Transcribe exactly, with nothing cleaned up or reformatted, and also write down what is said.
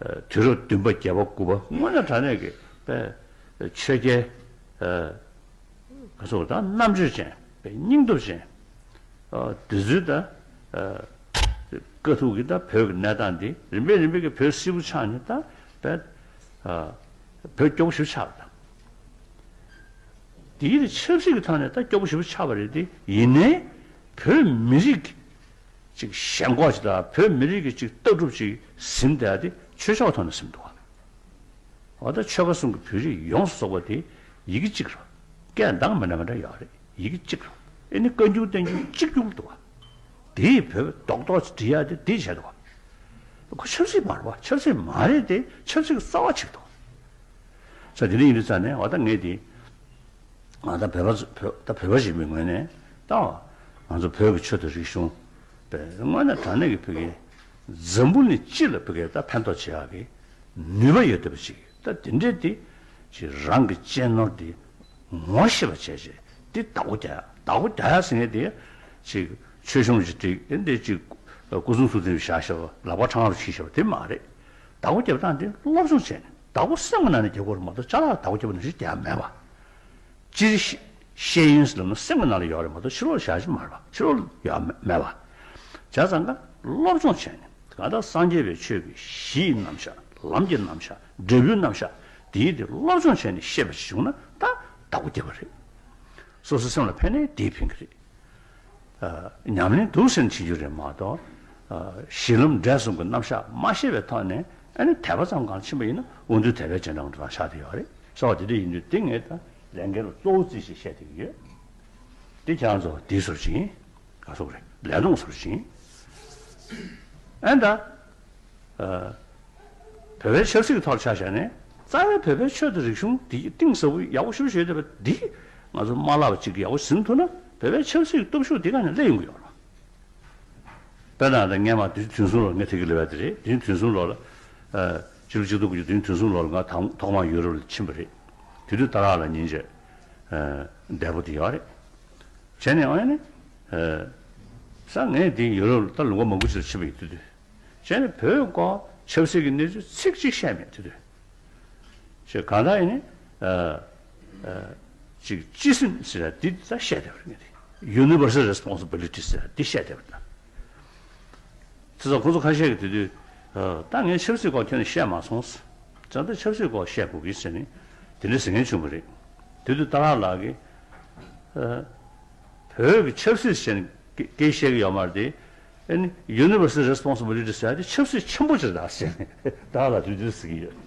དུས་རབས་བདུན་པ་བརྒྱད་པ་དགུ་པ་དངོས་གནས་དྲང་གནས་ཀྱི་པའི་ཆོས་རྒྱལ་ག་ཚོད་དང་རྣམ་དཔྱོད་ཅན་པའི་སྙིང་སྟོབས་ཅན་དེ་ཚོའི་ད་དཀའ་ཐུག་གི་ད་བོད་ཀྱི་གནས་སྟངས་འདི་རིམ་པས་རིམ་པས་ཀྱི་བོད་སིལ་བུ་ཆགས་ནས་ད་པའི་བོད་སྐྱོ་པོ་ཞིག་ཆགས་པ་དང་། དེའི་ཆབ་སྲིད་ཀྱི་ཐོག་ནས་ད་སྐྱོ་པོ་ཞེ་པོ་ཆགས་པ་རེད་དེ། ཡིན་ནའི་བོད་མི་རིགས་ཀྱི་ཅིག་ཞེན་ཁོག་ཅིག་དང་བོད་མི་རིགས་ཀྱི་ཅིག་ལྟ་གྲུབ་ཅིག་ཟིན་བསྡད་དེ་ཆོས་ཕྱོགས་ཐོག་ནས་ཟིན་འདུག་བ། འོ་ད་ཆོལ་ཁ་གསུམ་གྱི་བོད་རིགས་ཡོངས་སུ་རྫོགས་པ་དེ་ཡི་གེ་གཅིག་རེད། སྐད་གདངས་མི་འདྲ་མི་འདྲ་ཡོད་རེད། ཡི་གེ་གཅིག་རེད། ཨེ་ནི་བཀའ་འགྱུར་བསྟན་འགྱུར་གཅིག་གྱུར་འདུག་བ། དེས་བོད་རྡོག་རྡོག་ཅིག་འབྲི་ཡ་དེ་དེ་བྱས་འདུག་བ། ཁོ་ཆབ་སྲིད་མ་རེད་བ། ཆབ་སྲིད་མ་རེད་དེ་ཆབ་སྲིད་ཀྱི་རྩ་བ་ཆགས་འདུག་ས་དེ་འདྲ་ཡིན་དུས་ཙང་ནས་འོ་ད་ངས་དེ་ང་ད་བོད་པ་བོད་ད་བོད་པ་ཞིག་མིན་ངོས་ནས་ད་ང་ཚོ་བོད་ཀྱི་ཆོས་དང་རིག་གཞུང་དཔེ་དངོས་གནས་དྲང་གནས་ཀྱི་བོད་ཀྱི་འཛམ་བུ་གླིང་སྤྱི་ལ་བོད་ཀྱི་ད་ཕན་ཐོགས་བྱེད་ཡག་གི་ནུས་པ་ཡོད་བསྡད་པ་ཅིག་ད་དེ་འདྲས་དེ་ཅིག་རང་གི་གཅེས་ནོར་དེ་ངོ་ཤེས་པ་བྱས་བྱས་དེ་བདག་པོ་རྒྱག་ཡག་བདག་པོ་རྒྱག་ཡག་ཟེར་མཁན་དེ་ཅིག་ཆོས་གཞུང་ཅིག་བསྒྲིགས་དེ་འདྲས་ཅིག་སྐུ་གསུང་ཐུགས་རྟེན་བཞག་བཞག་ལག་པ་འཕྲང་ལ་ཕྱིས་བཞག་པ་དེ་མ་རེད། བདག་པོ་རྒྱབ་སྟངས་དེ་སློབ་སྦྱོང་བྱས་ནས་བདག་པོ་སེམས་ཀྱི་ནང་ནས་རྒྱག་དགོས་རེད་མ་གཏོགས་ཅ་ལག་བདག་པོ་རྒྱབ་པ་ནང་བཞིན་རྒྱག་མེད་པ། སྤྱིར་ཤེས་ཤེས་ཡོན་ཟེར་ལབ་ན་སེམས་ཀྱི་ནང་ལ་ཡོད་རེད་མ་གཏོགས་ཕྱི་ལོགས་ལ་བཞག་གི་མ་རེད་པ། ཕྱི་ལོགས་ལ་ཡོད་མེད་པ། བྱས་ཙང་ཀ་སློབ་སྦྱོང་བྱས་ནས་གང་ལྟར་སངས་རྒྱས་པའི་ཆོས་ཀྱི་གཞིའི་རྣམ་གཞག་ལམ་གྱི་རྣམ་གཞག་འབྲས་བུའི་རྣམ་གཞག་དེའི་དེ་སློབ་སྦྱོང་བྱས་ནས་ཤེས་པ་ཞིག་བྱུང་ན་ད་བདག་པོ་རྒྱབ་པ་རེད། སོ་སོའི་སེམས་ལ་ཕན་ནས་དེས་ཕན་གྱི་རེད། ཉམས་ལེན་འདུག་ཟེར་ནས་བྱེད་རྒྱུ་རེད་མ་གཏོགས། གཞི་ལམ་འབྲས་གསུམ་གྱི་རྣམ་གཞག་མ་ཤེས་པའི་ཐོག་ནས་ཨ་ནི་དད་པ་ཙམ་གང་ཕྱིན་པ་ཡིན་ན་དབང་རྟུལ་དད་པའི་རྗེས་འབྲང་དུ་རང་ཆགས་བསྡད་ཡོད་རེད། ས་བ་དེ་འདྲ་ཡིན་དུས་དེ་ངས་ད་ལས་འགན་ལ་གཙོ་བོ་བརྩིས་ཤིག་བཤད་བསྡད་ཀྱི་ཡོད། དེ་ཁྱེད་རང་ཚོ་དེའི་ཟུར་ཅིག་ཡིན། ག་སོག་རེད་ལས་དོན་ཟུར་ཅིག་ཡིན། ཨ་ནི་ད། བོད་པའི་ཆབ་སྲིད་ཀྱི་ཐོག་ཆ་བཞག་ནས་རྩ་བའི་བོད་པའི་ཆོས་དང་རིག་གཞུང་འདི་གཏིང་ཟབ་པོ་ཡག་པོ་ཞེ་པོ་ཞིག་ཡོད་བསྡད་པ་འདི་ང་ཚོ་མ་བརླག་པ་ཅིག་ཡག་པོ་ཟིན་ཐུབ་ན་བོད་པའི་ཆབ་སྲིད་ཀྱི་སྟོབས་ཤུགས་འདི་ག་ནས་སླེབས་ཡོང་གི་ཡོད་རེད། དཔེར་ན་ད་སྔས་མ་དུས་ཆེན་དུས་གསུམ་ལོར་ངས་དེ་གི་ལབ་ཡ་དེ་རེད། དུས་ཆེན་དུས་གསུམ་ལོར་ལ་ཕྱི་ལོ་གཅིག་སྟོང་དགུ་བརྒྱ་དུས་ཆེན་དུས་གསུམ་ལོར་ལ་ང་ཐོག་ཐོག་མར་ཡུ་རོབ་ལ་ཕྱིན་པ་རེད། དེ་དུས་ཏཱ་ལ་ལ་ཉིན་བྱེད་འདས་པོ་དེ་ཡོད་རེད། བྱས་ནས་ཨ་ནི་ས་ངས་དེ་ཡུ་རོབ་ལ་ད་ལུང་པ་མང་པོ་ཞིག་ལ་ཕྱིན་པ་ཡིན་དུས་དུས། བྱས་ནས་བོད་སྐོར་ཆབ་སྲིད་ཀྱི་གནས་ཚུལ་ཚིག་གཅིག་བཤད་མེད་དེ་དུས། ཞེས་གང་ལྟར་ཡིན་ནི། ཅིག་སྤྱི་སེམས་ཟེར་ཡ་འདི་ད་བཤད་བསྡད་པ་རེད་ངས་དེ། Universal Responsibility ཟེར་ཡ་འདི་བཤད་བསྡད་པ་དང་། དེ་ཚོ་ཁོ་ཚོ་ཁ་ཤས་ཀྱིས་དེ་དུས། ད་ངས་ཆབ་སྲིད་སྐོར་ཁྱོན་ནས་བཤད་མ་སོང་། ད་ལྟ་ཆབ་སྲིད་སྐོར་བཤད་དགོས་ཀྱི་ཟེར་ནས་དེ་འདྲ་ཟེར་མཁན་བྱུང་བ་རེད། དེ་དུས་ཏཱ་ལ་ལགས་ཀྱིས། བོད་ཀྱི་ཆབ་སྲིད་ཟེར་ནས་སྐད་བཤད་ཀྱི་ཡོད་མ་རེད་དེ། ཨ་ནི་Universal Responsibility ཟེར་ཡ་དེ་ཆབ་སྲིད་ཆེན་པོ་ཅིག་རེད་ཟེར་ནས་ད་ལ་དུས་དུས་ཟེར་གྱི་ཡོད།